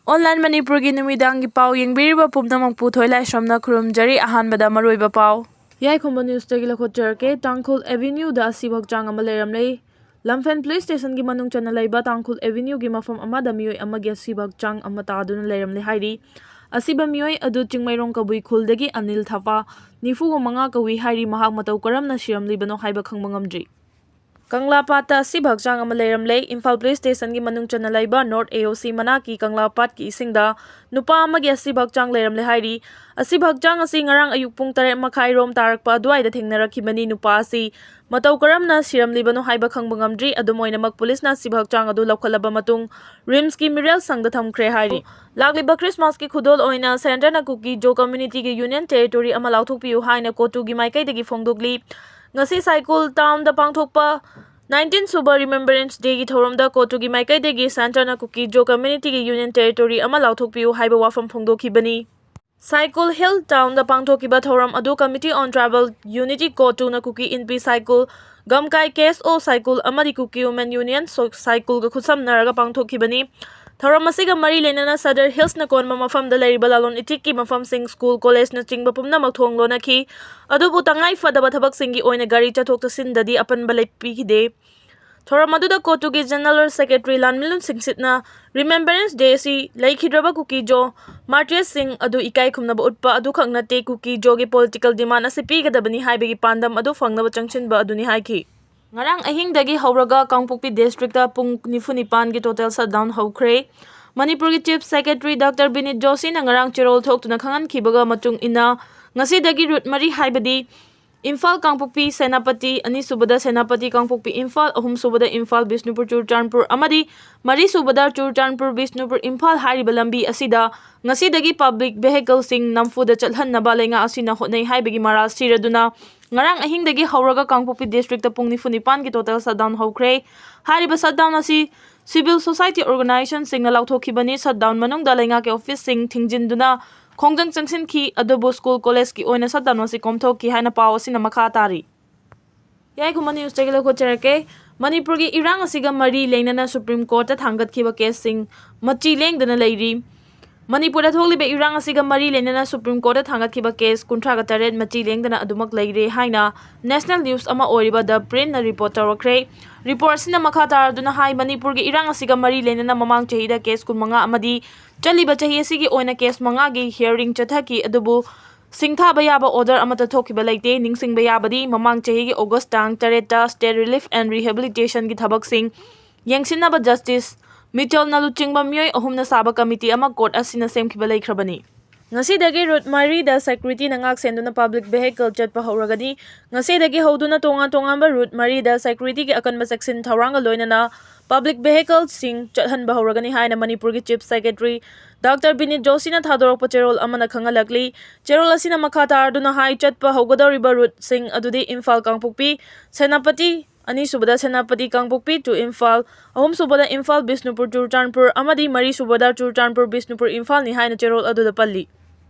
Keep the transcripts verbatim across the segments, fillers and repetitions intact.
Online ꯃꯅꯤꯄꯨꯔꯒꯤ ꯅꯨꯃꯤꯗꯥꯡꯒꯤ ꯄꯥꯎ ꯌꯦꯡꯕꯤꯔꯤꯕ ꯄꯨꯝꯅꯃꯛꯄꯨ ꯊꯣꯏꯂꯥꯏꯁ꯭ꯔꯝꯅ ꯈꯨꯔꯨꯝꯖꯔꯤ꯫ ꯑꯍꯥꯟꯕꯗ ꯃꯔꯨꯑꯣꯏꯕ ꯄꯥꯎ꯫ ꯌꯥꯏꯈꯣꯝꯕ ꯅ꯭ꯌꯨꯁꯇꯒꯤ ꯂꯧꯈꯠꯆꯔꯛꯀꯦ꯫ ꯇꯥꯡꯈꯨꯜ ꯑꯦꯚꯦꯅ꯭ꯌꯨꯗ ꯑꯁꯤꯕ ꯍꯛꯆꯥꯡ ꯑꯃ ꯂꯩꯔꯝꯂꯦ꯫ ꯂꯝꯐꯦꯜ ꯄꯨꯂꯤꯁ ꯁ꯭ꯇꯦꯁꯟꯒꯤ ꯃꯅꯨꯡ ꯆꯟꯅ ꯂꯩꯕ ꯇꯥꯡꯈꯨꯜ ꯑꯦꯚꯦꯅ꯭ꯌꯨꯒꯤ ꯃꯐꯝ ꯑꯃꯗ ꯃꯤꯑꯣꯏ ꯑꯃꯒꯤ ꯑꯁꯤꯕ ꯍꯛꯆꯥꯡ ꯑꯃ ꯇꯥꯗꯨꯅ ꯂꯩꯔꯝꯂꯦ ꯍꯥꯏꯔꯤ꯫ ꯑꯁꯤꯕ ꯃꯤꯑꯣꯏ ꯑꯗꯨ ꯆꯤꯡꯃꯩꯔꯣꯡ ꯀꯕꯨꯏ ꯈꯨꯜꯗꯒꯤ ꯑꯅꯤꯜ ꯊꯥꯄꯥ, ꯅꯤꯐꯨ ꯃꯉꯥ ꯀꯧꯏ ꯍꯥꯏꯔꯤ꯫ ꯃꯍꯥꯛ ꯃꯇꯧ ꯀꯔꯝꯅ ꯁꯤꯔꯝꯂꯤꯕꯅꯣ ꯍꯥꯏꯕ ꯈꯪꯕ ꯉꯝꯗ꯭ꯔꯤ꯫ ꯀꯪꯂꯥꯄꯥꯠꯇ ꯑꯁꯤꯕ ꯍꯛꯆꯥꯡ ꯑꯃ ꯂꯩꯔꯝꯂꯦ꯫ ꯏꯝꯐꯥꯜ ꯄꯨꯂꯤꯁ ꯁ꯭ꯇꯦꯁꯟꯒꯤ ꯃꯅꯨꯡ ꯆꯟꯅ ꯂꯩꯕ ꯅꯣꯔꯠ ꯑꯦ ꯑꯣ ꯁꯤ ꯃꯅꯥꯛꯀꯤ ꯀꯪꯂꯥꯄꯥꯠꯀꯤ ꯏꯁꯤꯡꯗ ꯅꯨꯄꯥ ꯑꯃꯒꯤ ꯑꯁꯤꯕ ꯍꯛꯆꯥꯡ ꯂꯩꯔꯝꯂꯦ ꯍꯥꯏꯔꯤ꯫ ꯑꯁꯤꯕ ꯍꯛꯆꯥꯡ ꯑꯁꯤ ꯉꯔꯥꯡ ꯑꯌꯨꯛ ꯄꯨꯡ ꯇꯔꯦꯠ ꯃꯈꯥꯏ ꯔꯣꯝ ꯇꯥꯔꯛꯄ ꯑꯗꯨꯋꯥꯏꯗ ꯊꯦꯡꯅꯔꯛꯈꯤꯕꯅꯤ꯫ ꯅꯨꯄꯥ ꯑꯁꯤ ꯃꯇꯧ ꯀꯔꯝꯅ ꯁꯤꯔꯝꯂꯤꯕꯅꯣ ꯍꯥꯏꯕ ꯈꯪꯕ ꯉꯝꯗ꯭ꯔꯤ꯫ ꯑꯗꯨꯝ ꯑꯣꯏꯅꯃꯛ, ꯄꯨꯂꯤꯁꯅ ꯑꯁꯤꯕ ꯍꯛꯆꯥꯡ ꯑꯗꯨ ꯂꯧꯈꯠꯂꯕ ꯃꯇꯨꯡ ꯔꯤꯝꯁꯀꯤ ꯃꯤꯔꯦꯜ ꯁꯪꯗ ꯊꯝꯈ꯭ꯔꯦ ꯍꯥꯏꯔꯤ꯫ ꯂꯥꯛꯂꯤꯕ ꯈ꯭ꯔꯤꯁꯃꯥꯁꯀꯤ ꯈꯨꯗꯣꯜ ꯑꯣꯏꯅ ꯁꯦꯟꯇꯔꯅ ꯀꯨꯀꯤ ꯖꯣ ꯀꯝꯃ꯭ꯌꯨꯅꯤꯇꯤꯒꯤ ꯌꯨꯅꯤꯌꯟ ꯇꯦꯔꯤꯇꯣꯔꯤ ꯑꯃ ꯂꯥꯎꯊꯣꯛꯄꯤꯌꯨ ꯍꯥꯏꯅ ꯀꯣꯇꯨꯒꯤ ꯃꯥꯏꯀꯩꯗꯒꯤ ꯐꯣꯡꯗꯣꯛꯂꯤ꯫ ꯉꯁꯤ ꯁꯥꯏꯀꯨꯜ ꯇꯥꯎꯟꯗ ꯄꯥꯡꯊꯣꯛꯄ ꯅꯥꯏꯟꯇꯤꯟ ꯁꯨꯕ ꯔꯤꯃꯦꯝꯕꯔꯦꯟꯁ ꯗꯦꯒꯤ ꯊꯧꯔꯝꯗ ꯀꯣꯇꯨꯒꯤ ꯃꯥꯏꯀꯩꯗꯒꯤ ꯁꯦꯟꯇꯔꯅ ꯀꯨꯀꯤ ꯖꯣ ꯀꯝꯃ꯭ꯌꯨꯅꯤꯇꯤꯒꯤ ꯌꯨꯅꯤꯌꯟ ꯇꯦꯔꯤꯇꯣꯔꯤ ꯑꯃ ꯂꯥꯎꯊꯣꯛꯄꯤꯌꯨ ꯍꯥꯏꯕ ꯋꯥꯐꯝ ꯐꯣꯡꯗꯣꯛꯈꯤꯕꯅꯤ꯫ ꯁꯥꯏꯀꯨꯜ ꯍꯤꯜ ꯇꯥꯎꯟꯗ ꯄꯥꯡꯊꯣꯛꯈꯤꯕ ꯊꯧꯔꯝ ꯑꯗꯨ ꯀꯃꯤꯇꯤ ꯑꯣꯟ ꯇ꯭ꯔꯥꯏꯕꯦꯜ ꯌꯨꯅꯤꯇꯤ ꯀꯣꯇꯨꯅ ꯀꯨꯀꯤ ꯏꯟꯄꯤ ꯁꯥꯏꯀꯨꯜ, ꯒꯝꯀꯥꯏ ꯀꯦ ꯑꯦꯁ ꯑꯣ ꯁꯥꯏꯀꯨꯜ ꯑꯃꯗꯤ ꯀꯨꯀꯤ ꯋꯨꯃꯦꯟ ꯌꯨꯅꯤꯌꯟ ꯁꯣ-, ꯁꯥꯏꯀꯨꯜꯒ ꯈꯨꯠꯁꯝꯅꯔꯒ ꯄꯥꯡꯊꯣꯛꯈꯤꯕꯅꯤ꯫ ꯊꯧꯔꯝ ꯑꯁꯤꯒ ꯃꯔꯤ ꯂꯩꯅꯅ ꯁꯗꯔ ꯍꯤꯜꯁꯅ ꯀꯣꯟꯕ ꯃꯐꯝꯗ ꯂꯩꯔꯤꯕ ꯂꯂꯣꯟ ꯏꯇꯤꯛꯀꯤ ꯃꯐꯝꯁꯤꯡ, ꯁ꯭ꯀꯨꯜ, ꯀꯣꯂꯦꯖꯅꯆꯤꯡꯕ ꯄꯨꯝꯅꯃꯛ ꯊꯣꯡ ꯂꯣꯟꯅꯈꯤ꯫ ꯑꯗꯨꯕꯨ ꯇꯉꯥꯏ ꯐꯗꯕ ꯊꯕꯛꯁꯤꯡꯒꯤ ꯑꯣꯏꯅ ꯒꯥꯔꯤ ꯆꯠꯊꯣꯛ ꯆꯠꯁꯤꯟꯗꯗꯤ ꯑꯄꯟꯕ ꯂꯩ-, ꯄꯤꯈꯤꯗꯦ꯫ ꯊꯧꯔꯝ ꯑꯗꯨꯗ ꯀꯣꯇꯨꯒꯤ ꯖꯦꯅꯔꯦꯜ ꯁꯦꯀ꯭ꯔꯦꯇꯔꯤ ꯂꯥꯟꯃꯤꯂꯨꯟ ꯁꯤꯡꯁꯤꯠꯅ ꯔꯤꯃꯦꯝꯕꯔꯦꯟꯁ ꯗꯦ ꯑꯁꯤ ꯂꯩꯈꯤꯗ꯭ꯔꯕ ꯀꯨꯀꯤ ꯖꯣ ꯃꯥꯔꯇꯤꯌꯔꯁꯤꯡ ꯑꯗꯨ ꯏꯀꯥꯏ ꯈꯨꯝꯅꯕ ꯎꯠꯄ ꯑꯗꯨꯈꯛ ꯅꯠꯇꯦ, ꯀꯨꯀꯤ ꯖꯣꯒꯤ ꯄꯣꯂꯤꯇꯤꯀꯦꯜ ꯗꯤꯃꯥꯟ ꯑꯁꯤ ꯄꯤꯒꯗꯕꯅꯤ ꯍꯥꯏꯕꯒꯤ ꯄꯥꯟꯗꯝ ꯑꯗꯨ ꯐꯪꯅꯕ ꯆꯪꯁꯤꯟꯕ ꯑꯗꯨꯅꯤ ꯍꯥꯏꯈꯤ꯫ ꯉꯔꯥꯡ ꯑꯍꯤꯡꯗꯒꯤ ꯍꯧꯔꯒ ꯀꯥꯡꯄꯣꯛꯄꯤ ꯗꯤꯁꯇ꯭ꯔꯤꯛꯇ ꯄꯨꯡ ꯅꯤꯐꯨ ꯅꯤꯄꯥꯟꯒꯤ ꯇꯣꯇꯦꯜ ꯁꯠꯗꯥꯎꯟ ꯍꯧꯈ꯭ꯔꯦ꯫ ꯃꯅꯤꯄꯨꯔꯒꯤ ꯆꯤꯐ ꯁꯦꯀ꯭ꯔꯦꯇꯔꯤ ꯗꯥꯛꯇꯔ ꯕꯤꯅꯤꯠ ꯖꯣꯁꯤꯅ ꯉꯔꯥꯡ ꯆꯦꯔꯣꯜ ꯊꯣꯛꯇꯨꯅ ꯈꯪꯍꯟꯈꯤꯕꯒ ꯃꯇꯨꯡ ꯏꯟꯅ, ꯉꯁꯤꯗꯒꯤ ꯔꯨꯠ ꯃꯔꯤ, ꯍꯥꯏꯕꯗꯤ ꯏꯝꯐꯥꯜ ꯀꯥꯡꯄꯣꯛꯄꯤ ꯁꯦꯅꯥꯄꯇꯤ, ꯑꯅꯤꯁꯨꯕꯗ ꯁꯦꯅꯥꯄꯇꯤ ꯀꯥꯡꯄꯣꯛꯄꯤ ꯏꯝꯐꯥꯜ, ꯑꯍꯨꯝꯁꯨꯕꯗ ꯏꯝꯐꯥꯜ ꯕꯤꯁꯅꯨꯄꯨꯔ ꯆꯨꯔꯆꯥꯟꯄꯨꯔ ꯑꯃꯗꯤ ꯃꯔꯤꯁꯨꯕꯗ ꯆꯨꯔꯆꯥꯟꯄꯨꯔ ꯕꯤꯁꯅꯨꯄꯨꯔ ꯏꯝꯐꯥꯜ ꯍꯥꯏꯔꯤꯕ ꯂꯝꯕꯤ ꯑꯁꯤꯗ ꯉꯁꯤꯗꯒꯤ ꯄꯕ꯭ꯂꯤꯛ ꯚꯦꯍꯤꯀꯜꯁꯤꯡ ꯅꯝꯐꯨꯗ ꯆꯠꯍꯟꯅꯕ ꯂꯩꯉꯥꯛ ꯑꯁꯤꯅ ꯍꯣꯠꯅꯩ ꯍꯥꯏꯕꯒꯤ ꯃꯔꯥꯜ ꯁꯤꯔꯗꯨꯅ ꯉꯔꯥꯡ ꯑꯍꯤꯡꯗꯒꯤ ꯍꯧꯔꯒ ꯀꯥꯡꯄꯣꯛꯄꯤ ꯗꯤꯁꯇ꯭ꯔꯤꯛꯇ ꯄꯨꯡ ꯅꯤꯐꯨ ꯅꯤꯄꯥꯟꯒꯤ ꯇꯣꯇꯦꯜ ꯁꯠꯗꯥꯎꯟ ꯍꯧꯈ꯭ꯔꯦ꯫ ꯍꯥꯏꯔꯤꯕ ꯁꯠꯗꯥꯎꯟ ꯑꯁꯤ ꯁꯤꯚꯤꯜ ꯁꯣꯁꯥꯏꯇꯤ ꯑꯣꯔꯒꯅꯥꯏꯖꯦꯁꯟꯁꯤꯡꯅ ꯂꯥꯎꯊꯣꯛꯈꯤꯕꯅꯤ꯫ ꯁꯠꯗꯥꯎꯟ ꯃꯅꯨꯡꯗ ꯂꯩꯉꯥꯛꯀꯤ ꯑꯣꯐꯤꯁꯁꯤꯡ ꯊꯤꯡꯖꯤꯟꯗꯨꯅ ꯈꯣꯡꯖꯪ ꯆꯪꯁꯤꯟꯈꯤ, ꯑꯗꯨꯕꯨ ꯁ꯭ꯀꯨꯜ ꯀꯣꯂꯦꯖꯀꯤ ꯑꯣꯏꯅ ꯁꯠꯗꯥꯎꯟ ꯑꯁꯤ ꯀꯣꯝꯊꯣꯛꯈꯤ ꯍꯥꯏꯅ ꯄꯥꯎ ꯑꯁꯤꯅ ꯃꯈꯥ ꯇꯥꯔꯤ꯫ ꯌꯥꯏꯈꯨꯝꯕ ꯅ꯭ꯌꯨꯁꯇꯒꯤ ꯂꯧꯈꯠꯆꯔꯛꯀꯦ꯫ ꯃꯅꯤꯄꯨꯔꯒꯤ ꯏꯔꯥꯡ ꯑꯁꯤꯒ ꯃꯔꯤ ꯂꯩꯅꯅ ꯁꯨꯄ꯭ꯔꯤꯝ ꯀꯣꯔꯠꯇ ꯊꯥꯡꯒꯠꯈꯤꯕ ꯀꯦꯁꯁꯤꯡ ꯃꯆꯤ ꯂꯦꯡꯗꯅ ꯂꯩꯔꯤ꯫ ꯃꯅꯤꯄꯨꯔꯗ ꯊꯣꯛꯂꯤꯕ ꯏꯔꯥꯡ ꯑꯁꯤꯒ ꯃꯔꯤ ꯂꯩꯅꯅ ꯁꯨꯄ꯭ꯔꯤꯝ ꯀꯣꯔꯠꯇ ꯊꯥꯡꯒꯠꯈꯤꯕ ꯀꯦꯁ ꯀꯨꯟꯊ꯭ꯔꯥꯒ ꯇꯔꯦꯠ ꯃꯆꯤ ꯂꯦꯡꯗꯅ ꯑꯗꯨꯃꯛ ꯂꯩꯔꯦ ꯍꯥꯏꯅ ꯅꯦꯁꯅꯦꯜ ꯅ꯭ꯌꯨꯁ ꯑꯃ ꯑꯣꯏꯔꯤꯕ ꯗ ꯄ꯭ꯔꯤꯟꯠꯅ ꯔꯤꯄꯣꯔꯠ ꯇꯧꯔꯛꯈ꯭ꯔꯦ꯫ ꯔꯤꯄꯣꯔꯠ ꯑꯁꯤꯅ ꯃꯈꯥ ꯇꯥꯔꯗꯨꯅ ꯍꯥꯏ, ꯃꯅꯤꯄꯨꯔꯒꯤ ꯏꯔꯥꯡ ꯑꯁꯤꯒ ꯃꯔꯤ ꯂꯩꯅꯅ ꯃꯃꯥꯡ ꯆꯍꯤꯗ ꯀꯦꯁ ꯀꯨꯟꯃꯉꯥ ꯑꯃꯗꯤ ꯆꯠꯂꯤꯕ ꯆꯍꯤ ꯑꯁꯤꯒꯤ ꯑꯣꯏꯅ ꯀꯦꯁ ꯃꯉꯥꯒꯤ ꯍꯤꯌꯔꯤꯡ ꯆꯠꯊꯈꯤ, ꯑꯗꯨꯕꯨ ꯁꯤꯡꯊꯥꯕ ꯌꯥꯕ ꯑꯣꯔꯗꯔ ꯑꯃꯠꯇ ꯊꯣꯛꯈꯤꯕ ꯂꯩꯇꯦ꯫ ꯅꯤꯡꯁꯤꯡꯕ ꯌꯥꯕꯗꯤ, ꯃꯃꯥꯡ ꯆꯍꯤꯒꯤ ꯑꯣꯒꯁ ꯇꯥꯡ ꯇꯔꯦꯠꯇ State Relief and Rehabilitationꯒꯤ ꯊꯕꯛꯁꯤꯡ ꯌꯦꯡꯁꯤꯟꯅꯕ ꯖꯁꯇꯤꯁ ꯃꯤꯆꯦꯜꯅ ꯂꯨꯆꯤꯡꯕ ꯃꯤꯑꯣꯏ ꯑꯍꯨꯝꯅ ꯁꯥꯕ ꯀꯃꯤꯇꯤ ꯑꯃ ꯀꯣꯔꯠ ꯑꯁꯤꯅ ꯁꯦꯝꯈꯤꯕ ꯂꯩꯈ꯭ꯔꯕꯅꯤ꯫ ꯉꯁꯤꯗꯒꯤ ꯔꯨꯠ ꯃꯔꯤꯗ ꯁꯦꯀ꯭ꯌꯨꯔꯤꯇꯤꯅ ꯉꯥꯛ ꯁꯦꯟꯗꯨꯅ ꯄꯕ꯭ꯂꯤꯛ ꯚꯦꯍꯤꯀꯜ ꯆꯠꯄ ꯍꯧꯔꯒꯅꯤ꯫ ꯉꯁꯤꯗꯒꯤ ꯍꯧꯗꯨꯅ ꯇꯣꯉꯥꯟ ꯇꯣꯉꯥꯟꯕ ꯔꯨꯠ ꯃꯔꯤꯗ ꯁꯦꯀ꯭ꯌꯨꯔꯤꯇꯤꯒꯤ ꯑꯀꯟꯕ ꯆꯦꯛꯁꯤꯟ ꯊꯧꯔꯥꯡꯒ ꯂꯣꯏꯅꯅ ꯄꯕ꯭ꯂꯤꯛ ꯚꯦꯍꯤꯀꯜꯁꯤꯡ ꯆꯠꯍꯟꯕ ꯍꯧꯔꯒꯅꯤ ꯍꯥꯏꯅ ꯃꯅꯤꯄꯨꯔꯒꯤ ꯆꯤꯐ ꯁꯦꯀ꯭ꯔꯦꯇꯔꯤ ꯗꯥꯛꯇꯔ ꯕꯤꯅꯤꯠ ꯖꯣꯁꯤꯅ ꯊꯥꯗꯣꯔꯛꯄ ꯆꯦꯔꯣꯜ ꯑꯃꯅ ꯈꯪꯍꯜꯂꯛꯂꯤ꯫ ꯆꯦꯔꯣꯜ ꯑꯁꯤꯅ ꯃꯈꯥ ꯇꯥꯔꯗꯨꯅ ꯍꯥꯏ, ꯆꯠꯄ ꯍꯧꯒꯗꯧꯔꯤꯕ ꯔꯨꯠꯁꯤꯡ ꯑꯗꯨꯗꯤ ꯏꯝꯐꯥꯜ ꯀꯥꯡꯄꯣꯛꯄꯤ, ꯁꯦꯅꯥꯄꯇꯤ, ꯑꯅꯤꯁꯨꯕꯗ ꯁꯦꯅꯥꯄꯇꯤ ꯀꯥꯡꯄꯣꯛꯄꯤ to ꯏꯝꯐꯥꯜ, ꯑꯍꯨꯝꯁꯨꯕꯗ ꯏꯝꯐꯥꯜ ꯕꯤꯁꯅꯨꯄꯨꯔ ꯆꯨꯔꯆꯥꯟꯄꯨꯔ ꯑꯃꯗꯤ ꯃꯔꯤꯁꯨꯕꯗ ꯆꯨꯔꯆꯥꯟꯄꯨꯔ ꯕꯤꯁꯅꯨꯄꯨꯔ ꯏꯝꯐꯥꯜꯅꯤ ꯍꯥꯏꯅ ꯆꯦꯔꯣꯜ ꯑꯗꯨꯗ ꯄꯜꯂꯤ꯫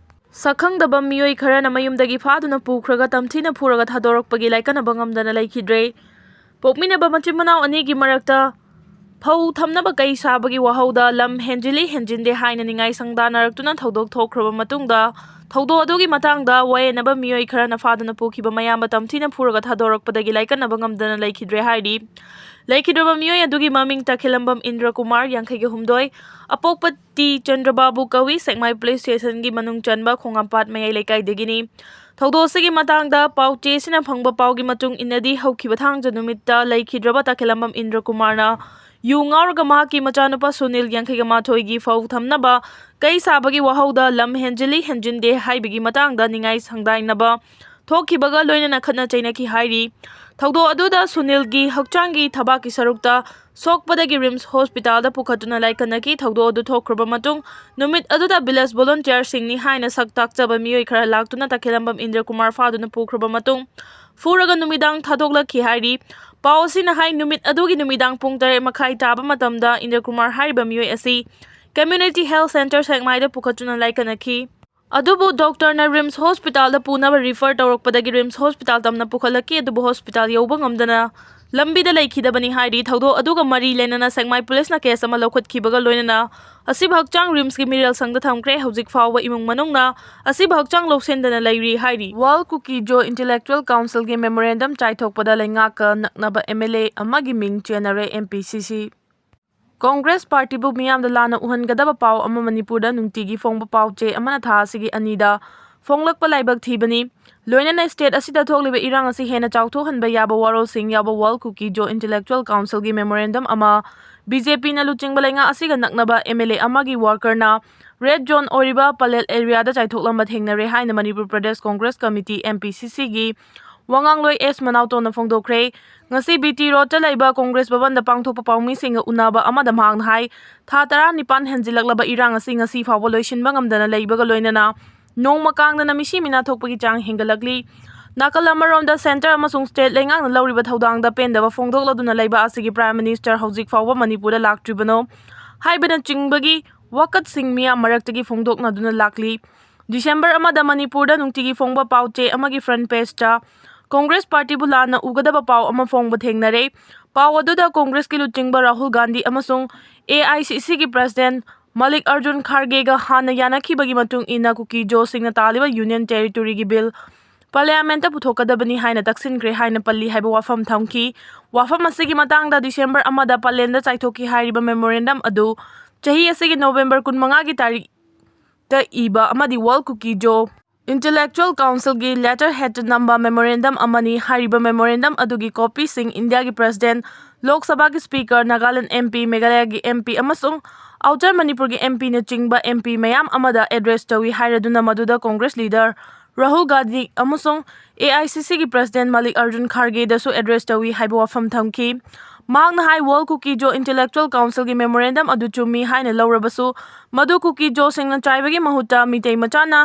ꯁꯛꯈꯪꯗꯕ ꯃꯤꯑꯣꯏ ꯈꯔꯅ ꯃꯌꯨꯝꯗꯒꯤ ꯐꯥꯗꯨꯅ ꯄꯨꯈ꯭ꯔꯒ ꯇꯝꯊꯤꯅ ꯐꯨꯔꯒ ꯊꯥꯗꯣꯔꯛꯄꯒꯤ ꯂꯥꯏꯀꯠꯅꯕ ꯉꯝꯗꯅ ꯂꯩꯈꯤꯗ꯭ꯔꯦ꯫ ꯄꯣꯛꯃꯤꯟꯅꯕ ꯃꯆꯤꯟ ꯃꯅꯥꯎ ꯑꯅꯤꯒꯤ ꯃꯔꯛꯇ ꯐꯧ ꯊꯝꯅꯕ ꯀꯩ ꯁꯥꯕꯒꯤ ꯋꯥꯍꯧꯗ ꯂꯝ ꯍꯦꯟꯖꯤꯜꯂꯤ ꯍꯦꯟꯖꯤꯟꯗꯦ ꯍꯥꯏꯅ ꯅꯤꯡꯉꯥꯏ ꯁꯪꯗꯥꯅꯔꯛꯇꯨꯅ ꯊꯧꯗꯣꯛ ꯊꯣꯛꯈ꯭ꯔꯕ ꯃꯇꯨꯡꯗ, ꯊꯧꯗꯣꯛ ꯑꯗꯨꯒꯤ ꯃꯇꯥꯡꯗ ꯋꯥꯌꯦꯟꯅꯕ ꯃꯤꯑꯣꯏ ꯈꯔꯅ ꯐꯥꯗꯨꯅ ꯄꯨꯈꯤꯕ ꯃꯌꯥꯝꯕ ꯇꯝꯊꯤꯅ ꯐꯨꯔꯒ ꯊꯥꯗꯣꯔꯛꯄꯗꯒꯤ ꯂꯥꯏꯀꯠꯅꯕ ꯉꯝꯗꯅ ꯂꯩꯈꯤꯗ꯭ꯔꯦ ꯍꯥꯏꯔꯤ꯫ ꯂꯩꯈꯤꯗ꯭ꯔꯕ ꯃꯤꯑꯣꯏ ꯑꯗꯨꯒꯤ ꯃꯃꯤꯡ ꯇꯈꯦꯂꯝꯕꯝ ꯏꯟꯗ꯭ꯔ ꯀꯨꯃꯥꯔ, ꯌꯥꯡꯈꯩꯒ ꯍꯨꯝꯗꯣꯏ, ꯑꯄꯣꯛꯄ ꯇꯤ ꯆꯟꯗ꯭ꯔꯕꯥꯕꯨ ꯀꯧꯏ, ꯁꯦꯛꯃꯥꯏ ꯄꯨꯂꯤꯁ ꯁ꯭ꯇꯦꯁꯟꯒꯤ ꯃꯅꯨꯡ ꯆꯟꯕ ꯈꯣꯡꯉꯥꯝꯄꯥꯠ ꯃꯌꯥꯏ ꯂꯩꯀꯥꯏꯗꯒꯤꯅꯤ꯫ ꯊꯧꯗꯣꯛ ꯑꯁꯤꯒꯤ ꯃꯇꯥꯡꯗ ꯄꯥꯎ ꯆꯦꯁꯤꯅ ꯐꯪꯕ ꯄꯥꯎꯒꯤ ꯃꯇꯨꯡ ꯏꯟꯅꯗꯤ, ꯍꯧꯈꯤꯕ ꯊꯥꯡꯖ ꯅꯨꯃꯤꯠꯇ ꯂꯩꯈꯤꯗ꯭ꯔꯕ ꯇꯈꯦꯂꯝꯕꯝ ꯏꯟꯗ꯭ꯔ ꯀꯨꯃꯥꯔꯅ ꯌꯨ ꯉꯥꯎꯔꯒ ꯃꯍꯥꯛꯀꯤ ꯃꯆꯥꯅꯨꯄꯥ ꯁꯨꯅꯤꯜ, ꯌꯥꯡꯈꯩꯒ ꯃꯥꯊꯣꯏꯒꯤ ꯐꯧ ꯊꯝꯅꯕ ꯀꯩ ꯁꯥꯕꯒꯤ ꯋꯥꯍꯧꯗ ꯂꯝ ꯍꯦꯟꯖꯤꯜꯂꯤ ꯍꯦꯟꯖꯤꯟꯗꯦ ꯍꯥꯏꯕꯒꯤ ꯃꯇꯥꯡꯗ ꯅꯤꯡꯉꯥꯏ ꯁꯪꯗꯥꯏꯅꯕ ꯊꯣꯛꯈꯤꯕꯒ ꯂꯣꯏꯅꯅ ꯈꯠꯅ ꯆꯩꯅꯈꯤ ꯍꯥꯏꯔꯤ꯫ ꯊꯧꯗꯣꯛ ꯑꯗꯨꯗ ꯁꯨꯅꯤꯜꯒꯤ ꯍꯛꯆꯥꯡꯒꯤ ꯊꯕꯥꯛꯀꯤ ꯁꯔꯨꯛꯇ ꯁꯣꯛꯄꯗꯒꯤ ꯔꯤꯝꯁ ꯍꯣꯁꯄꯤꯇꯥꯜꯗ ꯄꯨꯈꯠꯇꯨꯅ ꯂꯥꯏꯀꯠꯅꯈꯤ꯫ ꯊꯧꯗꯣꯛ ꯑꯗꯨ ꯊꯣꯛꯈ꯭ꯔꯕ ꯃꯇꯨꯡ, ꯅꯨꯃꯤꯠ ꯑꯗꯨꯗ ꯚꯤꯂꯦꯖ ꯚꯣꯂꯨꯟꯇꯤꯌꯔꯁꯤꯡꯅꯤ ꯍꯥꯏꯅ ꯁꯛ ꯇꯥꯛꯆꯕ ꯃꯤꯑꯣꯏ ꯈꯔ ꯂꯥꯛꯇꯨꯅ ꯇꯈꯦꯂꯝꯕꯝ ꯏꯟꯗ꯭ꯔ ꯀꯨꯃꯥꯔ ꯐꯥꯗꯨꯅ ꯄꯨꯈ꯭ꯔꯕ ꯃꯇꯨꯡ, ꯐꯨꯔꯒ ꯅꯨꯃꯤꯗꯥꯡ ꯊꯥꯗꯣꯛꯂꯛꯈꯤ ꯍꯥꯏꯔꯤ꯫ ꯄꯥꯎ ꯑꯁꯤꯅ ꯍꯥꯏ, ꯅꯨꯃꯤꯠ ꯑꯗꯨꯒꯤ ꯅꯨꯃꯤꯗꯥꯡ ꯄꯨꯡ ꯇꯔꯦꯠ ꯃꯈꯥꯏ ꯇꯥꯕ ꯃꯇꯝꯗ ꯏꯟꯗ꯭ꯔ ꯀꯨꯃꯥꯔ ꯍꯥꯏꯔꯤꯕ ꯃꯤꯑꯣꯏ ꯑꯁꯤ ꯀꯝꯃ꯭ꯌꯨꯅꯤꯇꯤ ꯍꯦꯜꯊ ꯁꯦꯟꯇꯔ ꯁꯦꯛꯃꯥꯏꯗ ꯄꯨꯈꯠꯇꯨꯅ ꯂꯥꯏꯀꯠꯅꯈꯤ꯫ ꯑꯗꯨꯕꯨ ꯗꯣꯛꯇꯔꯅ ꯔꯤꯝꯁ ꯍꯣꯁꯄꯤꯇꯥꯜꯗ ꯄꯨꯅꯕ ꯔꯤꯐꯔ ꯇꯧꯔꯛꯄꯗꯒꯤ ꯔꯤꯝꯁ ꯍꯣꯁꯄꯤꯇꯥꯜ ꯇꯝꯅ ꯄꯨꯈꯠꯂꯛꯈꯤ, ꯑꯗꯨꯕꯨ ꯍꯣꯁꯄꯤꯇꯥꯜ ꯌꯧꯕ ꯉꯝꯗꯅ ꯂꯝꯕꯤꯗ ꯂꯩꯈꯤꯗꯕꯅꯤ ꯍꯥꯏꯔꯤ꯫ ꯊꯧꯗꯣꯛ ꯑꯗꯨꯒ ꯃꯔꯤ ꯂꯩꯅꯅ ꯁꯦꯛꯃꯥꯏ ꯄꯨꯂꯤꯁꯅ ꯀꯦꯁ ꯑꯃ ꯂꯧꯈꯠꯈꯤꯕꯒ ꯂꯣꯏꯅꯅ ꯑꯁꯤꯕꯨ ꯍꯛꯆꯥꯡ ꯔꯤꯝꯁꯀꯤ ꯃꯤꯔꯦꯜ ꯁꯪꯗ ꯊꯝꯈ꯭ꯔꯦ꯫ ꯍꯧꯖꯤꯛ ꯐꯥꯎꯕ ꯏꯃꯨꯡ ꯃꯅꯨꯡꯅ ꯑꯁꯤꯕꯨ ꯍꯛꯆꯥꯡ ꯂꯧꯁꯤꯟꯗꯅ ꯂꯩꯔꯤ ꯍꯥꯏꯔꯤ꯫ ꯋꯥꯔꯜ ꯀꯨꯀꯤ ꯖꯣ ꯏꯟꯇꯦꯂꯦꯛꯆꯨꯋꯦꯜ ꯀꯥꯎꯟꯁꯤꯜꯒꯤ ꯃꯦꯃꯣꯔꯦꯟꯗꯝ ꯆꯥꯏꯊꯣꯛꯄꯗ ꯂꯩꯉꯥꯛꯀ ꯅꯛꯅꯕ ꯑꯦꯝ ꯑꯦꯜ ꯑꯦ ꯑꯃꯒꯤ ꯃꯤꯡ ꯆꯦꯟꯅꯔꯦ ꯑꯦꯝ ꯄꯤ ꯁꯤ ꯁꯤ꯫ ꯀꯣꯡꯒ꯭ꯔꯦꯁ ꯄꯥꯔꯇꯤꯕꯨ ꯃꯤꯌꯥꯝꯗ ꯂꯥꯟꯅ ꯎꯍꯟꯒꯗꯕ ꯄꯥꯎ ꯑꯃ ꯃꯅꯤꯄꯨꯔꯗ ꯅꯨꯡꯇꯤꯒꯤ ꯐꯣꯡꯕ ꯄꯥꯎ ꯆꯦ ꯑꯃꯅ ꯊꯥ ꯑꯁꯤꯒꯤ ꯑꯅꯤꯗ ꯐꯣꯡꯂꯛꯄ ꯂꯥꯏꯕꯛ ꯊꯤꯕꯅꯤ꯫ ꯂꯣꯏꯅꯅ ꯁ꯭ꯇꯦꯠ ꯑꯁꯤꯗ ꯊꯣꯛꯂꯤꯕ ꯏꯔꯥꯡ ꯑꯁꯤ ꯍꯦꯟꯅ ꯆꯥꯎꯊꯣꯛꯍꯟꯕ ꯌꯥꯕ ꯋꯥꯔꯣꯜꯁꯤꯡ ꯌꯥꯎꯕ ꯋꯥꯔꯜ ꯀꯨꯀꯤ ꯖꯣ ꯏꯟꯇꯦꯂꯦꯛꯆꯨꯋꯦꯜ ꯀꯥꯎꯟꯁꯤꯜꯒꯤ ꯃꯦꯃꯣꯔꯦꯟꯗꯝ ꯑꯃ ꯕꯤ ꯖꯦ ꯄꯤꯅ ꯂꯨꯆꯤꯡꯕ ꯂꯩꯉꯥꯛ ꯑꯁꯤꯒ ꯅꯛꯅꯕ ꯑꯦꯝ ꯑꯦꯜ ꯑꯦ ꯑꯃꯒꯤ ꯋꯥꯔꯀꯔꯅ ꯔꯦꯗ ꯖꯣꯟ ꯑꯣꯏꯔꯤꯕ ꯄꯂꯦꯜ ꯑꯦꯔꯤꯌꯥꯗ ꯆꯥꯏꯊꯣꯛꯂꯝꯕ ꯊꯦꯡꯅꯔꯦ ꯍꯥꯏꯅ Manipur Pradesh Congress committee, M P ꯁꯤ ꯁꯤꯒꯤ ꯋꯥꯉꯥꯡꯂꯣꯏ ꯑꯦꯁ ꯃꯅꯥꯎꯇꯣꯟꯅ ꯐꯣꯡꯗꯣꯛꯈ꯭ꯔꯦ꯫ ꯉꯁꯤ ꯕꯤ ꯇꯤ ꯔꯣꯗꯇ ꯂꯩꯕ ꯀꯣꯡꯒ꯭ꯔꯦꯁ ꯚꯕꯟꯗ ꯄꯥꯡꯊꯣꯛꯄ ꯄꯥꯎꯃꯤꯁꯤꯡꯒ ꯎꯅꯕ ꯑꯃꯗ ꯃꯍꯥꯛꯅ ꯍꯥꯏ, ꯊꯥ ꯇꯔꯥꯅꯤꯄꯥꯟ ꯍꯦꯟꯖꯤꯜꯂꯛꯂꯕ ꯏꯔꯥꯡ ꯑꯁꯤ ꯉꯁꯤ ꯐꯥꯎꯕ ꯂꯣꯏꯁꯤꯟꯕ ꯉꯝꯗꯅ ꯂꯩꯕꯒ ꯂꯣꯏꯅꯅ ꯅꯣꯡꯃ ꯀꯥꯡꯗꯅ ꯃꯤꯁꯤ ꯃꯤꯅꯥ ꯊꯣꯛꯄꯒꯤ ꯆꯥꯡ ꯍꯦꯟꯒꯠꯂꯛꯂꯤ꯫ ꯅꯥꯀꯜ ꯑꯃꯔꯣꯝꯗ ꯁꯦꯟꯇꯔ ꯑꯃꯁꯨꯡ ꯁ꯭ꯇꯦꯠ ꯂꯩꯉꯥꯛꯅ ꯂꯧꯔꯤꯕ ꯊꯧꯗꯥꯡꯗ ꯄꯦꯟꯗꯕ ꯐꯣꯡꯗꯣꯛꯂꯗꯨꯅ ꯂꯩꯕ ꯑꯁꯤꯒꯤ ꯄ꯭ꯔꯥꯏꯝ ꯃꯤꯅꯤꯁꯇꯔ ꯍꯧꯖꯤꯛ ꯐꯥꯎꯕ ꯃꯅꯤꯄꯨꯔꯗ ꯂꯥꯛꯇ꯭ꯔꯤꯕꯅꯣ ꯍꯥꯏꯕꯅꯆꯤꯡꯕꯒꯤ ꯋꯥꯀꯠꯁꯤꯡ ꯃꯤꯌꯥꯝ ꯃꯔꯛꯇꯒꯤ ꯐꯣꯡꯗꯣꯛꯅꯗꯨꯅ ꯂꯥꯛꯂꯤ꯫ ꯗꯤꯁꯦꯝꯕꯔ ꯑꯃꯗ ꯃꯅꯤꯄꯨꯔꯗ ꯅꯨꯡꯇꯤꯒꯤ ꯐꯣꯡꯕ ꯄꯥꯎ ꯆꯦ ꯑꯃꯒꯤ ꯐ꯭ꯔꯟꯠ ꯄꯦꯖꯇ ꯀꯣꯡꯒ꯭ꯔꯦꯁ ꯄꯥꯔꯇꯤꯕꯨ ꯂꯥꯟꯅ ꯎꯒꯗꯕ ꯄꯥꯎ ꯑꯃ ꯐꯣꯡꯕ ꯊꯦꯡꯅꯔꯦ꯫ ꯄꯥꯎ ꯑꯗꯨꯗ ꯀꯣꯡꯒ꯭ꯔꯦꯁꯀꯤ ꯂꯨꯆꯤꯡꯕ ꯔꯥꯍꯨꯜ ꯒꯥꯟꯙꯤ ꯑꯃꯁꯨꯡ ꯑꯦ ꯑꯥꯏ ꯁꯤ ꯁꯤꯒꯤ ꯄ꯭ꯔꯁꯤꯗꯦꯟꯠ ꯃꯜꯂꯤꯛ ꯑꯔꯖꯨꯟ ꯈꯥꯔꯒꯦꯒ ꯍꯥꯟꯅ ꯌꯥꯅꯈꯤꯕꯒꯤ ꯃꯇꯨꯡ ꯏꯟꯅ ꯀꯨꯀꯤ ꯖꯣꯁꯤꯡꯅ ꯇꯥꯜꯂꯤꯕ ꯌꯨꯅꯤꯌꯟ ꯇꯦꯔꯤꯇꯣꯔꯤꯒꯤ ꯕꯤꯜ ꯄꯥꯔꯂꯤꯌꯥꯃꯦꯟꯠꯇ ꯄꯨꯊꯣꯛꯀꯗꯕꯅꯤ ꯍꯥꯏꯅ ꯇꯛꯁꯤꯟꯈ꯭ꯔꯦ ꯍꯥꯏꯅ ꯄꯜꯂꯤ ꯍꯥꯏꯕ ꯋꯥꯐꯝ ꯊꯝꯈꯤ꯫ ꯋꯥꯐꯝ ꯑꯁꯤꯒꯤ ꯃꯇꯥꯡꯗ ꯗꯤꯁꯦꯝꯕꯔ ꯑꯃꯗ ꯄꯥꯂꯦꯟꯗ ꯆꯥꯏꯊꯣꯛꯈꯤ ꯍꯥꯏꯔꯤꯕ ꯃꯦꯃꯣꯔꯦꯟꯗꯝ ꯑꯗꯨ ꯆꯍꯤ ꯑꯁꯤꯒꯤ ꯅꯣꯕꯦꯝꯕꯔ ꯀꯨꯟꯃꯉꯥꯒꯤ ꯇꯥꯔꯤꯛꯇ ꯏꯕ ꯑꯃꯗꯤ ꯋꯥꯔꯜ ꯀꯨꯀꯤ ꯖꯣ ꯏꯟꯇꯦꯂꯦꯛꯆꯨꯋꯦꯜ ꯀꯥꯎꯟꯁꯤꯜꯒꯤ ꯂꯦꯇꯔ ꯍꯦꯗꯇ ꯅꯝꯕ ꯃꯦꯃꯣꯔꯦꯟꯗꯝ ꯑꯃꯅꯤ꯫ ꯍꯥꯏꯔꯤꯕ ꯃꯦꯃꯣꯔꯦꯟꯗꯝ ꯑꯗꯨꯒꯤ ꯀꯣꯄꯤꯁꯤꯡ ꯏꯟꯗꯤꯌꯥꯒꯤ ꯄ꯭ꯔꯁꯤꯗꯦꯟꯠ, ꯂꯣꯛ ꯁꯚꯥꯒꯤ ꯁ꯭ꯄꯤꯀꯔ, ꯅꯥꯒꯥꯂꯦꯟꯗ ꯑꯦꯝ ꯄꯤ, ꯃꯦꯘꯥꯂꯌꯥꯒꯤ ꯑꯦꯝ ꯄꯤ ꯑꯃꯁꯨꯡ ꯑꯥꯎꯇꯔ ꯃꯅꯤꯄꯨꯔꯒꯤ ꯑꯦꯝ ꯄꯤꯅꯆꯤꯡꯕ ꯑꯦꯝ ꯄꯤ ꯃꯌꯥꯝ ꯑꯃꯗ ꯑꯦꯗ꯭ꯔꯦꯁ ꯇꯧꯏ ꯍꯥꯏꯔꯗꯨꯅ ꯃꯗꯨꯗ ꯀꯣꯡꯒ꯭ꯔꯦꯁ ꯂꯤꯗꯔ ꯔꯥꯍꯨꯜ ꯒꯥꯟꯙꯤ ꯑꯃꯁꯨꯡ ꯑꯦ ꯑꯥꯏ ꯁꯤ ꯁꯤꯒꯤ ꯄ꯭ꯔꯁꯤꯗꯦꯟꯠ ꯃꯜꯂꯤꯛ ꯑꯔꯖꯨꯟ ꯈꯥꯔꯒꯦꯗꯁꯨ ꯑꯦꯗ꯭ꯔꯦꯁ ꯇꯧꯏ ꯍꯥꯏꯕ ꯋꯥꯐꯝ ꯊꯝꯈꯤ꯫ ꯃꯍꯥꯛꯅ ꯍꯥꯏ, ꯋꯥꯔꯜ ꯀꯨꯀꯤ ꯖꯣ ꯏꯟꯇꯦꯂꯦꯛꯆꯨꯋꯦꯜ ꯀꯥꯎꯟꯁꯤꯜꯒꯤ ꯃꯦꯃꯣꯔꯦꯟꯗꯝ ꯑꯗꯨ ꯆꯨꯝꯃꯤ ꯍꯥꯏꯅ ꯂꯧꯔꯕꯁꯨ ꯃꯗꯨ ꯀꯨꯀꯤ ꯖꯣꯁꯤꯡꯅ ꯆꯥꯏꯕꯒꯤ ꯃꯍꯨꯠꯇ ꯃꯤꯇꯩ ꯃꯆꯥꯅ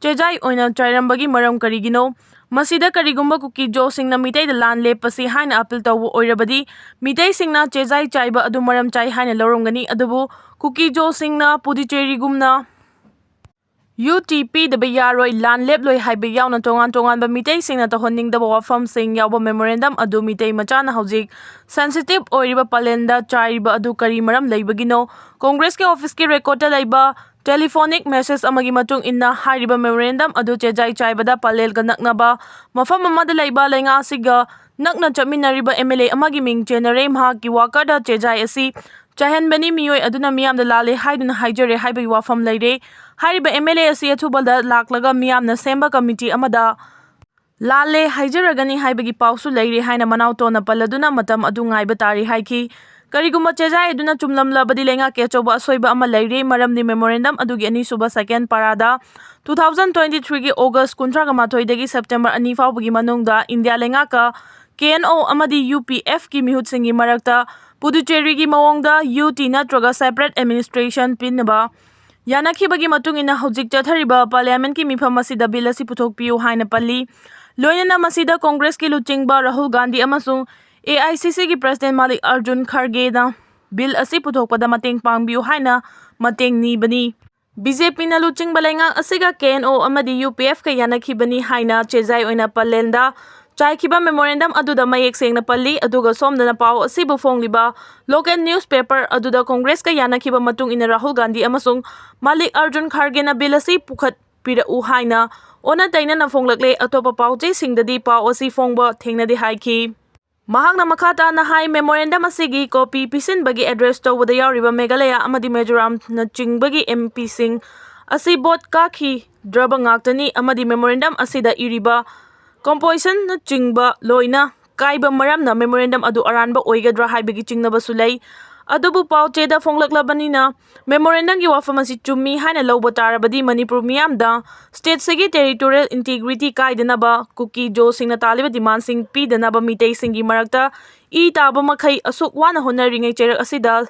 ꯆꯦꯖꯥꯏ ꯑꯣꯏꯅ ꯆꯥꯏꯔꯝꯕꯒꯤ ꯃꯔꯝ ꯀꯔꯤꯒꯤꯅꯣ? ꯃꯁꯤꯗ ꯀꯔꯤꯒꯨꯝꯕ ꯀꯨꯀꯤ ꯖꯣꯁꯤꯡꯅ ꯃꯤꯇꯩꯗ ꯂꯥꯟ ꯂꯦꯞꯄꯁꯤ ꯍꯥꯏꯅ ꯑꯄꯤꯜ ꯇꯧꯕ ꯑꯣꯏꯔꯕꯗꯤ, ꯃꯤꯇꯩꯁꯤꯡꯅ ꯆꯦꯖꯥꯏ ꯆꯥꯏꯕ ꯑꯗꯨ ꯃꯔꯝ ꯆꯥꯏ ꯍꯥꯏꯅ ꯂꯧꯔꯝꯒꯅꯤ꯫ ꯑꯗꯨꯕꯨ ꯀꯨꯀꯤ ꯖꯣꯁꯤꯡꯅ ꯄꯨꯗꯨꯆꯦꯔꯤꯒꯨꯝꯅ ꯌꯨ ꯇꯤ ꯄꯤꯗꯕ ꯌꯥꯔꯣꯏ, ꯂꯥꯟ ꯂꯦꯞꯂꯣꯏ ꯍꯥꯏꯕ ꯌꯥꯎꯅ ꯇꯣꯉꯥꯟ ꯇꯣꯉꯥꯟꯕ ꯃꯤꯇꯩꯁꯤꯡꯅ ꯇꯧꯍꯟꯅꯤꯡꯗꯕ ꯋꯥꯐꯝꯁꯤꯡ ꯌꯥꯎꯕ memorandum ꯑꯗꯨ ꯃꯤꯇꯩ ꯃꯆꯥꯅ ꯍꯧꯖꯤꯛ sensitive ꯑꯣꯏꯔꯤꯕ ꯄꯂꯦꯟꯗ ꯆꯥꯏꯔꯤꯕ ꯑꯗꯨ ꯀꯔꯤ ꯃꯔꯝ ꯂꯩꯕꯒꯤꯅꯣ? ꯀꯣꯡꯒ꯭ꯔꯦꯁꯀꯤ officeꯀꯤ recordꯇ ꯂꯩꯕ telephonic message ꯑꯃꯒꯤ ꯃꯇꯨꯡ ꯏꯟꯅ, ꯍꯥꯏꯔꯤꯕ memorandum ꯑꯗꯨ ꯆꯦꯖꯥꯏ ꯆꯥꯏꯕꯗ ꯄꯂꯦꯜꯒ ꯅꯛꯅꯕ ꯃꯐꯝ ꯑꯃꯗ ꯂꯩꯕ ꯂꯩꯉꯥꯛ ꯑꯁꯤꯒ ꯅꯛꯅ ꯆꯠꯃꯤꯟꯅꯔꯤꯕ M L A ꯑꯃꯒꯤ ꯃꯤꯡ ꯆꯦꯟꯅꯔꯦ꯫ ꯃꯍꯥꯛꯀꯤ workerꯗ ꯆꯦꯖꯥꯏ ꯑꯁꯤ ꯆꯥꯏꯍꯟꯕꯅꯤ꯫ ꯃꯤꯑꯣꯏ ꯑꯗꯨꯅ ꯃꯤꯌꯥꯝꯗ ꯂꯥꯜꯂꯦ ꯍꯥꯏꯗꯨꯅ ꯍꯥꯏꯖꯔꯦ ꯍꯥꯏꯕꯒꯤ ꯋꯥꯐꯝ ꯂꯩꯔꯦ꯫ ꯍꯥꯏꯔꯤꯕ M L A ꯑꯁꯤ ꯑꯊꯨꯕꯗ ꯂꯥꯛꯂꯒ ꯃꯤꯌꯥꯝꯅ ꯁꯦꯝꯕ committee ꯑꯃꯗ ꯂꯥꯜꯂꯦ ꯍꯥꯏꯖꯔꯒꯅꯤ ꯍꯥꯏꯕꯒꯤ ꯄꯥꯎꯁꯨ ꯂꯩꯔꯤ ꯍꯥꯏꯅ ꯃꯅꯥꯎ ꯇꯣꯟꯅ ꯄꯜꯂꯗꯨꯅ ꯃꯇꯝ ꯑꯗꯨ ꯉꯥꯏꯕ ꯇꯥꯔꯤ ꯍꯥꯏꯈꯤ꯫ ꯀꯔꯤꯒꯨꯝꯕ ꯆꯦꯖꯥꯏ ꯑꯗꯨꯅ ꯆꯨꯝꯂꯝꯂꯕꯗꯤ ꯂꯩꯉꯥꯛꯀꯤ ꯑꯆꯧꯕ ꯑꯁꯣꯏꯕ ꯑꯃ ꯂꯩꯔꯦ, ꯃꯔꯝꯗꯤ memorandum ꯑꯗꯨꯒꯤ ꯑꯅꯤꯁꯨꯕ second paraꯗ two thousand twenty threeꯒꯤ August ꯀꯨꯟꯊ꯭ꯔꯥ ꯃꯥꯊꯣꯏꯗꯒꯤ September ꯑꯅꯤ ꯐꯥꯎꯕꯒꯤ ꯃꯅꯨꯡꯗ ꯏꯟꯗꯤꯌꯥ ꯂꯩꯉꯥꯛꯀ K N O ꯑꯃꯗꯤ U P Fꯀꯤ ꯃꯤꯍꯨꯠꯁꯤꯡꯒꯤ ꯃꯔꯛꯇ ꯄꯨꯗꯨꯆꯦꯔꯤꯒꯤ ꯃꯑꯣꯡꯗ U T ꯅꯠꯇ꯭ꯔꯒ separate administration ꯄꯤꯅꯕ ꯌꯥꯅꯈꯤꯕꯒꯤ ꯃꯇꯨꯡ ꯏꯟꯅ ꯍꯧꯖꯤꯛ ꯆꯠꯊꯔꯤꯕ parliamentꯀꯤ ꯃꯤꯐꯝ ꯑꯁꯤꯗ bill ꯑꯁꯤ ꯄꯨꯊꯣꯛꯄꯤꯌꯨ ꯍꯥꯏꯅ ꯄꯜꯂꯤ꯫ ꯂꯣꯏꯅꯅ ꯃꯁꯤꯗ ꯀꯣꯡꯒ꯭ꯔꯦꯁꯀꯤ ꯂꯨꯆꯤꯡꯕ ꯔꯥꯍꯨꯜ ꯒꯥꯟꯙꯤ ꯑꯃꯁꯨꯡ A I C Cꯒꯤ president Malik Arjun ꯈꯔꯒꯦꯅ bill ꯑꯁꯤ ꯄꯨꯊꯣꯛꯄꯗ ꯃꯇꯦꯡ ꯄꯥꯡꯕꯤꯌꯨ ꯍꯥꯏꯅ ꯃꯇꯦꯡ ꯅꯤꯕꯅꯤ꯫ B J Pꯅ ꯂꯨꯆꯤꯡꯕ ꯂꯩꯉꯥꯛ ꯑꯁꯤꯒ K N O ꯑꯃꯗꯤ U P Fꯀ ꯌꯥꯅꯈꯤꯕꯅꯤ ꯍꯥꯏꯅ ꯆꯦꯖꯥꯏ ꯑꯣꯏꯅ ꯄꯂꯦꯟꯗ ꯆꯥꯏꯈꯤꯕ memorandum ꯑꯗꯨꯗ ꯃꯌꯦꯛ ꯁꯦꯡꯅ ꯄꯜꯂꯤ꯫ ꯑꯗꯨꯒ ꯁꯣꯝꯗꯅ ꯄꯥꯎ ꯑꯁꯤꯕꯨ ꯐꯣꯡꯂꯤꯕ local newspaper ꯑꯗꯨꯗ ꯀꯣꯡꯒ꯭ꯔꯦꯁꯀ ꯌꯥꯅꯈꯤꯕ ꯃꯇꯨꯡ ꯏꯟꯅ ꯔꯥꯍꯨꯜ ꯒꯥꯟꯙꯤ ꯑꯃꯁꯨꯡ ꯃꯥꯂꯤꯛ ꯑꯔꯖꯨꯟ ꯈꯥꯔꯒꯦꯅ bill ꯑꯁꯤ ꯄꯨꯈꯠꯄꯤꯔꯛꯎ ꯍꯥꯏꯅ ꯑꯣꯟꯅ ꯇꯩꯅꯅ ꯐꯣꯡꯂꯛꯂꯦ꯫ ꯑꯇꯣꯞꯄ ꯄꯥꯎꯆꯦꯁꯤꯡꯗꯗꯤ ꯄꯥꯎ ꯑꯁꯤ ꯐꯣꯡꯕ ꯊꯦꯡꯅꯗꯦ ꯍꯥꯏꯈꯤ꯫ ꯃꯍꯥꯛꯅ ꯃꯈꯥ ꯇꯥꯅ ꯍꯥꯏ, memorandum ꯑꯁꯤꯒꯤ copy ꯄꯤꯁꯤꯟꯕꯒꯤ address ꯇꯧꯕꯗ ꯌꯥꯎꯔꯤꯕ ꯃꯦꯘꯥꯂꯌꯥ ꯑꯃꯗꯤ ꯃꯤꯖꯣꯔꯥꯝꯅꯆꯤꯡꯕꯒꯤ M Pꯁꯤꯡ ꯑꯁꯤ vote ꯀꯥꯈꯤꯗ꯭ꯔꯕ ꯉꯥꯛꯇꯅꯤ ꯑꯃꯗꯤ memorandum ꯑꯁꯤꯗ ꯏꯔꯤꯕ compositionꯅꯆꯤꯡꯕ ꯂꯣꯏꯅ ꯀꯥꯏꯕ ꯃꯔꯝꯅ memorandum ꯑꯗꯨ ꯑꯔꯥꯟꯕ ꯑꯣꯏꯒꯗ꯭ꯔꯥ ꯍꯥꯏꯕꯒꯤ ꯆꯤꯡꯅꯕꯁꯨ ꯂꯩ꯫ ꯑꯗꯨꯕꯨ ꯄꯥꯎꯆꯦꯗ ꯐꯣꯡꯂꯛꯂꯕꯅꯤꯅ memorandumꯒꯤ ꯋꯥꯐꯝ ꯑꯁꯤ ꯆꯨꯝꯃꯤ ꯍꯥꯏꯅ ꯂꯧꯕ ꯇꯥꯔꯕꯗꯤ ꯃꯅꯤꯄꯨꯔ ꯃꯤꯌꯥꯝꯗ stateꯁꯤꯒꯤ territorial integrity ꯀꯥꯏꯗꯅꯕ ꯀꯨꯀꯤ ꯖꯣꯁꯤꯡꯅ ꯇꯥꯜꯂꯤꯕ demandꯁꯤꯡ ꯄꯤꯗꯅꯕ ꯃꯤꯇꯩꯁꯤꯡꯒꯤ ꯃꯔꯛꯇ ꯏ ꯇꯥꯕ ꯃꯈꯩ ꯑꯁꯨꯛ ꯋꯥꯅ ꯍꯣꯠꯅꯔꯤꯉꯩ ꯆꯩꯔꯛ ꯑꯁꯤꯗ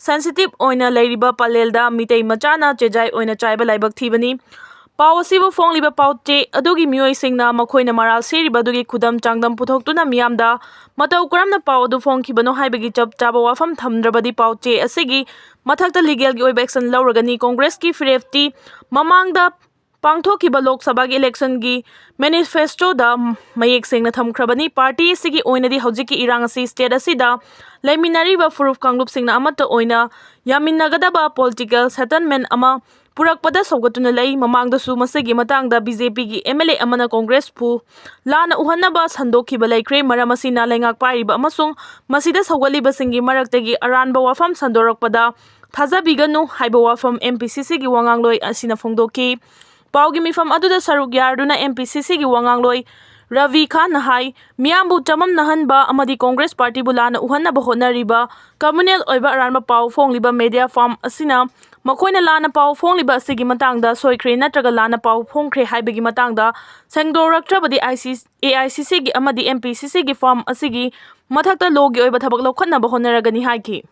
sensitive ꯑꯣꯏꯅ ꯂꯩꯔꯤꯕ ꯄꯂꯦꯜꯗ ꯃꯤꯇꯩ ꯃꯆꯥꯅ ꯆꯦꯖꯥꯏ ꯑꯣꯏꯅ ꯆꯥꯏꯕ ꯂꯥꯏꯕꯛ ꯊꯤꯕꯅꯤ꯫ ꯄꯥꯎ ꯑꯁꯤꯕꯨ ꯐꯣꯡꯂꯤꯕ ꯄꯥꯎꯆꯦ ꯑꯗꯨꯒꯤ ꯃꯤꯑꯣꯏꯁꯤꯡꯅ ꯃꯈꯣꯏꯅ ꯃꯔꯥꯜ ꯁꯤꯔꯤꯕ ꯑꯗꯨꯒꯤ ꯈꯨꯗꯝ ꯆꯥꯡꯗꯝ ꯄꯨꯊꯣꯛꯇꯨꯅ ꯃꯤꯌꯥꯝꯗ ꯃꯇꯧ ꯀꯔꯝꯅ ꯄꯥꯎ ꯑꯗꯨ ꯐꯣꯡꯈꯤꯕꯅꯣ ꯍꯥꯏꯕꯒꯤ ꯆꯞ ꯆꯥꯕ ꯋꯥꯐꯝ ꯊꯝꯗ꯭ꯔꯕꯗꯤ ꯄꯥꯎꯆꯦ ꯑꯁꯤꯒꯤ ꯃꯊꯛꯇ legalꯒꯤ ꯑꯣꯏꯕ action ꯂꯧꯔꯒꯅꯤ꯫ ꯀꯣꯡꯒ꯭ꯔꯦꯁꯀꯤ ꯐꯤꯔꯦꯞꯇꯤ ꯃꯃꯥꯡꯗ ꯄꯥꯡꯊꯣꯛꯈꯤꯕ ꯂꯣꯛ ꯁꯚꯥꯒꯤ ꯏꯂꯦꯛꯁꯟꯒꯤ ꯃꯦꯅꯤꯐꯦꯁꯇꯣꯗ ꯃꯌꯦꯛ ꯁꯦꯡꯅ ꯊꯝꯈ꯭ꯔꯕꯅꯤ꯫ ꯄꯥꯔꯇꯤ ꯑꯁꯤꯒꯤ ꯑꯣꯏꯅꯗꯤ ꯍꯧꯖꯤꯛꯀꯤ ꯏꯔꯥꯡ ꯑꯁꯤ ꯁ꯭ꯇꯦꯠ ꯑꯁꯤꯗ ꯂꯩꯃꯤꯟꯅꯔꯤꯕ ꯐꯨꯔꯨꯞ ꯀꯥꯡꯂꯨꯞꯁꯤꯡꯅ ꯑꯃꯠꯇ ꯑꯣꯏꯅ ꯌꯥꯃꯤꯟꯅꯒꯗꯕ ꯄꯣꯂꯤꯇꯤꯀꯦꯜ ꯁꯦꯇꯜꯃꯦꯟ ꯑꯃ ꯄꯨꯔꯛꯄꯗ ꯁꯧꯒꯠꯇꯨꯅ ꯂꯩ꯫ ꯃꯃꯥꯡꯗꯁꯨ ꯃꯁꯤꯒꯤ ꯃꯇꯥꯡꯗ ꯕꯤ ꯖꯦ ꯄꯤꯒꯤ ꯑꯦꯝ ꯑꯦꯜ ꯑꯦ ꯑꯃꯅ ꯀꯣꯡꯒ꯭ꯔꯦꯁꯄꯨ ꯂꯥꯟꯅ ꯎꯍꯟꯅꯕ ꯁꯟꯗꯣꯛꯈꯤꯕ ꯂꯩꯈ꯭ꯔꯦ꯫ ꯃꯔꯝ ꯑꯁꯤꯅ ꯂꯩꯉꯥꯛ ꯄꯥꯏꯔꯤꯕ ꯑꯃꯁꯨꯡ ꯃꯁꯤꯗ ꯁꯧꯒꯠꯂꯤꯕꯁꯤꯡꯒꯤ ꯃꯔꯛꯇꯒꯤ ꯑꯔꯥꯟꯕ ꯋꯥꯐꯝ ꯁꯟꯗꯣꯔꯛꯄꯗ ꯊꯥꯖꯕꯤꯒꯅꯨ ꯍꯥꯏꯕ ꯋꯥꯐꯝ ꯑꯦꯝ ꯄꯤ ꯁꯤ ꯁꯤꯒꯤ ꯋꯥꯉꯥꯡꯂꯣꯏ ꯑꯁꯤꯅ ꯐꯣꯡꯗꯣꯛꯈꯤ꯫ ꯄꯥꯎꯒꯤ ꯃꯤꯐꯝ ꯑꯗꯨꯗ ꯁꯔꯨꯛ ꯌꯥꯔꯗꯨꯅ ꯑꯦꯝ ꯄꯤ ꯁꯤ ꯁꯤꯒꯤ ꯋꯥꯉꯥꯡꯂꯣꯏ ꯔꯕꯤ ꯈꯥꯟꯅ ꯍꯥꯏ, ꯃꯤꯌꯥꯝꯕꯨ ꯆꯃꯝꯅꯍꯟꯕ ꯑꯃꯗꯤ ꯀꯣꯡꯒ꯭ꯔꯦꯁ ꯄꯥꯔꯇꯤꯕꯨ ꯂꯥꯟꯅ ꯎꯍꯟꯅꯕ ꯍꯣꯠꯅꯔꯤꯕ ꯀꯝꯃ꯭ꯌꯨꯅꯦꯜ ꯑꯣꯏꯕ ꯑꯔꯥꯟꯕ ꯄꯥꯎ ꯐꯣꯡꯂꯤꯕ ꯃꯦꯗꯤꯌꯥ ꯐꯥꯔꯝ ꯑꯁꯤꯅ ꯃꯈꯣꯏꯅ ꯂꯥꯟꯅ ꯄꯥꯎ ꯐꯣꯡꯂꯤꯕ ꯑꯁꯤꯒꯤ ꯃꯇꯥꯡꯗ ꯁꯣꯏꯈ꯭ꯔꯦ ꯅꯠꯇ꯭ꯔꯒ ꯂꯥꯟꯅ ꯄꯥꯎ ꯐꯣꯡꯈ꯭ꯔꯦ ꯍꯥꯏꯕꯒꯤ ꯃꯇꯥꯡꯗ ꯁꯦꯡꯗꯣꯔꯛꯇ꯭ꯔꯕꯗꯤ I C, A I C ꯁꯤꯒꯤ ꯑꯃꯗꯤ ꯑꯦꯝ ꯄꯤ ꯁꯤ ꯁꯤꯒꯤ ꯐꯥꯔꯝ ꯑꯁꯤꯒꯤ ꯃꯊꯛꯇ ꯂꯣꯒꯤ ꯑꯣꯏꯕ ꯊꯕꯛ ꯂꯧꯈꯠꯅꯕ ꯍꯣꯠꯅꯔꯒꯅꯤ ꯍꯥꯏꯈꯤ꯫